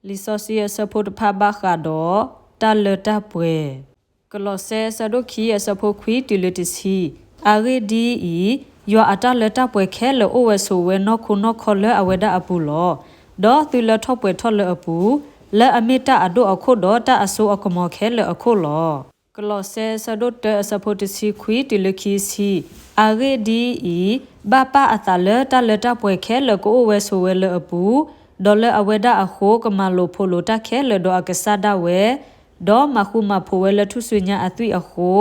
လံာ်စီဆှံအဆၢဖိတဖၣ်ဘၣ်ဃးဒီး တၢ်လၢတၢ်ပှဲၤ. ကလီးစဲအဆၢဒိၣ်ခံအဆၢဖိခွံတုၤလၢတဆံ, အဂ့ၢ်ဒ်အံၤ, ယွၤအတၢ်လၢတၢ်ပှဲၤခဲလၢာ်အိၣ်ဝဲဆိးဝဲနီၢ်ခိနီၢ်ခီလၢအဝဲဒၣ်အပူၤလီၤ. ဒီးသုလၢထီၣ်ပှဲၤထီၣ်လၢအပူၤ, လၢအမ့ၢ်တၢ်အဒိၣ်အခိၣ်ဒီးတၢ်အစိအကမီၤခဲလၢာ်အခိၣ်လီၤ. ကလီးစဲအဆၢဒိၣ်တၢအဆၢဖိတဆံခွံတုၤလၢခံဆံ, အဂ့ၢ်ဒ်အံၤ, ဘၣ်ပၢ်အသးလၢတၢ်လၢတၢ်ပှဲၤခဲလၢာ်ကအိၣ်ဝဲဆိးဝဲလၢအပူၤ, ဒီးလၢအဝဲဒၣ်အဃိကမၤလိာ်ဖိးလိာ်တၢ်ခဲလၢာ်ဒီးအကစၢ်ဒၣ်ဝဲ, ဒီးမၤဃူမၤဖိးဝဲလၢထူၣ်စုညါအသွံၣ်အဃိ,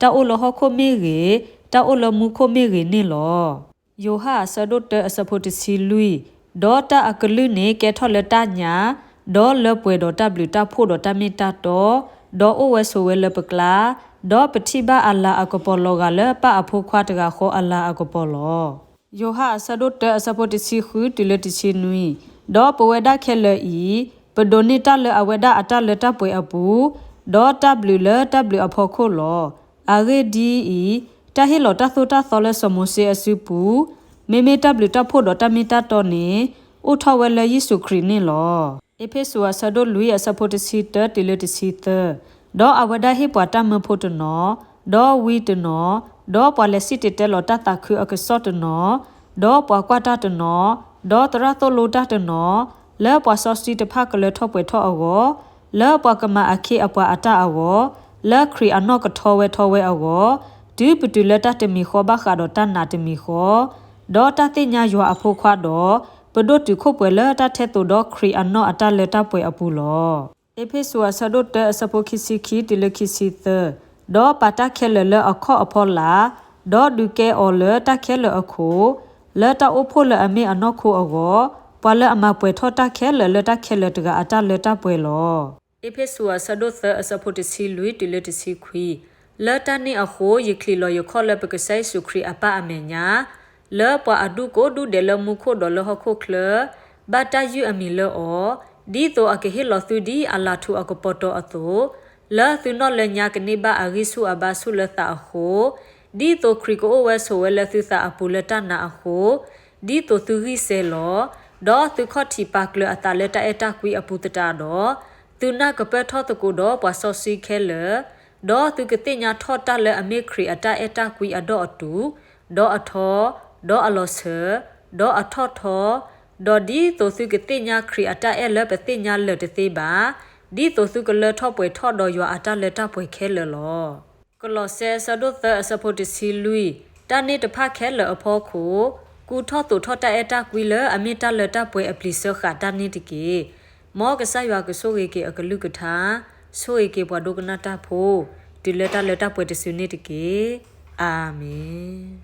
တၢ်အိၣ်လၢဟီၣ်ခိၣ်မ့ၢ်ဂ့ၤ, တၢ်အိၣ်လၢမူခိၣ်မ့ၢ်ဂ့ၤန့ၣ်လီၤ. ယိၤဟၣ်အဆၢဒိၣ်တၢအဆၢဖိတဆံလွံၢ်, ဒီးတၢ်အကလုၢ်န့ၣ်ကဲထီၣ်လၢတၢ်ညါ, ဒီးလၢပှဲၤဒီးတၢ်ဘျုးတၢ်ဖှိၣ်ဒီးတၢ်မ့ၢ်တၢ်တီ, ဒီးအိၣ်ဝဲဆိးဝဲလၢပကျါ, ဒီးပထံၣ်ဘၣ်အလၤအကပီၤလီၤဂာ်လၢပၢ်အဖိခွါတဂၤဃီအလၤအကပီၤလီၤ. ယိၤဟၣ်အဆၢဒိၣ်တၢအဆၢဖိတဆံဃုတုၤလၢတဆံနွံ, ဒီးပဝဲဒၣ်ခဲလၢာ်အံၤ, ပဒိးန့ၢ်တၢ်လၢအဝဲဒၣ်အတၢ်လၢတၢ်ပှဲၤအပူၤ, ဒီးတၢ်ဘျုးလၢတၢ်ဘျုးအဖီခိၣ်လီၤ. အဂ့ၢ်ဒ်အံၤ, တၢ်ဟ့ၣ်လီၤတၢ်သိၣ်တၢ်သီလၢစီၤမိၤၡ့အစုပူၤ, မ့မ့ၢ်တၢ်ဘျုးတၢ်ဖှိၣ်ဒီးတၢ်မ့ၢ်တၢ်တီန့ၣ်, အိၣ်ထီၣ်ဝဲလၢယ့ၣ်ၡူးခရံာ်န့ၣ်လီၤ. အ့းဖ့းစူးအဆၢဒိၣ်လွံၢ်အဆၢဖိတဆံတၢတုၤလၢတဆံသၢ, ဒီးအဝဲဒၣ်ဟ့ၣ်ပှၤတၢ်မၢဖိတနီၤ, ဒီးဝံတနီၤ, ဒီးပှၤလဲၤစံၣ်တဲၤတဲလီၤတၢ်သးခုအကစီၣ်တနီၤ, ဒီးပှၤကွၢ်တၢ်တနီၤ, ဒီးသရၣ်သိၣ်လိတၢ်တနီၤ, လၢပှၤစီဆှံတဖၣ်ကလၢထီၣ်ပှဲၤထီၣ်အဂီၢ်, လၢပှၤကမၤအခ့အပှၤအတၢ်အဂီၢ်, လၢခရံာ်အနီၢ်ကထီဝဲထီဝဲအဂီၢ်, တုၤပတုၤလၢတၢ်တမံၤဃီဘၣ်ဃးဒီးတၢ်နာ်တမံၤဃီ, ဒီးတၢ်သ့ၣ်ညါယွၤအဖိခွါဒီး, ပဒိၣ်တုာ်ခိၣ်ပှဲၤလၢတၢ်ထဲသိးဒီးခရံာ်အနီၢ်အတၢ်လၢတၢ်ပှဲၤအပူၤလီၤ. အ့းဖ့းစူးအဆၢဒိၣ်တၢအဆၢဖိခံဆံခံတုၤလၢခံဆံသၢ, ဒီးပာ်တၢ်ခဲလၢာ်လၢအခီၣ်အဖီလာ်, ဒီးဒုးကဲအီၤလၢတၢ်ခဲလၢာ်အခိၣ်, လၢတၢ်အိၣ်ဖှိၣ်လၢအမ့ၢ်အနီၢ်ခိအဂီၢ်, ပှၤလၢအမၤပှဲၤထီၣ်တၢ်ခဲလၢာ်လၢတၢ်ခဲလၢာ်တဂၤအတၢ်လၢတၢ်ပှဲၤလီၤ. အ့းဖ့းစူးအဆၢဒိၣ်သၢအဆၢဖိတဆံလွံၢ်တုၤလၢတဆံခွံ, လၢတၢ်န့ၣ်အဃိ ယချံးလီၤယခီၣ်လၢပကစၢ်ယ့ၣ်ၡူးခရံာ်အပၢ်အမဲာ်ညါ, လၢပှၤအဒူၣ်ကိးဒူၣ်ဒဲးလၢမူခိၣ်ဒီးလၢဟီၣ်ခိၣ်ချၢ, ဘၣ်တၢ်ယုၢ်အမံၤလၢအီၤ, ဒ်သိးအကဟ့ၣ်လီၤသုဒ်အလၤထူအကပီၤတီၤအသိး, လၢသုနီၣ်လၢညါကန့ၢ်ဘၣ်အဂံၢ်ဆူၣ်အဘါဆူၣ်လၢသးအဃိ, ဒ်သိးခရံာ်ကအိၣ်ဝဲဆိးဝဲလၢသုသးအပူၤလၢတၢ်နာ်အဃိ, ဒ်သိးသုဂံၢ်စဲၤလီၤ, ဒီးသုခီၣ်ထံးပာ်ကျၢၤအသးလၢတၢ်အဲၣ်တၢ်ကွံအပူၤသတးဒီး, သုနၢ်ကပၢၢ်ထီၣ်သကိးဒီးပှၤစီဆှံခဲလၢာ်, ဒီးသုကသ့ၣ်ညါထီၣ်တၢ်လၢအမ့ၢ်ခရံာ်အတၢ်အဲၣ်တၢ်ကွံအဒီၣ်အတုာ်, ဒီးအထီ, ဒီးအလီၤစၢၤ, ဒီးအထီၣ်ထီ, ဒီးဒ်သိးသုကသ့ၣ်ညါခရံာ်အတၢ်အဲၣ်လၢပသ့ၣ်ညါလၢာ်တသ့ဘၣ်, ဒ်သိးသုကလၢထီၣ်ပှဲၤထီၣ်ဒီးယွၤအတၢ်လၢတၢ်ပှဲၤခဲလၢာ်လီၤ. ကလီးစဲအဆၢဒိၣ်သၢအဆၢဖိတဆံလွံၢ်, တၢ်န့ၣ်တဖၣ်ခဲလၢာ်အဖီခိၣ်, ကူထီၣ်သိးထီၣ်တၢ်အဲၣ်တၢ်ကွံလၢအမ့ၢ်တၢ်လၢတၢ်ပှဲၤအပျံၤစၢဃာ်တၢ်န့ၣ်တက့ၢ်. မ်ကစၢ်ယွၤကဆိၣ်ဂ့ၤက့ၤအကလုၢ်ကထါ, ဆိၣ်ဂ့ၤက့ၤပှၤဒိကနၣ်တၢ်ဖိ, တုၤလၢတၢ်လၢတၢ်ပှဲၤတစုန့ၣ်တက့ၢ်. အၤမ့ၣ်.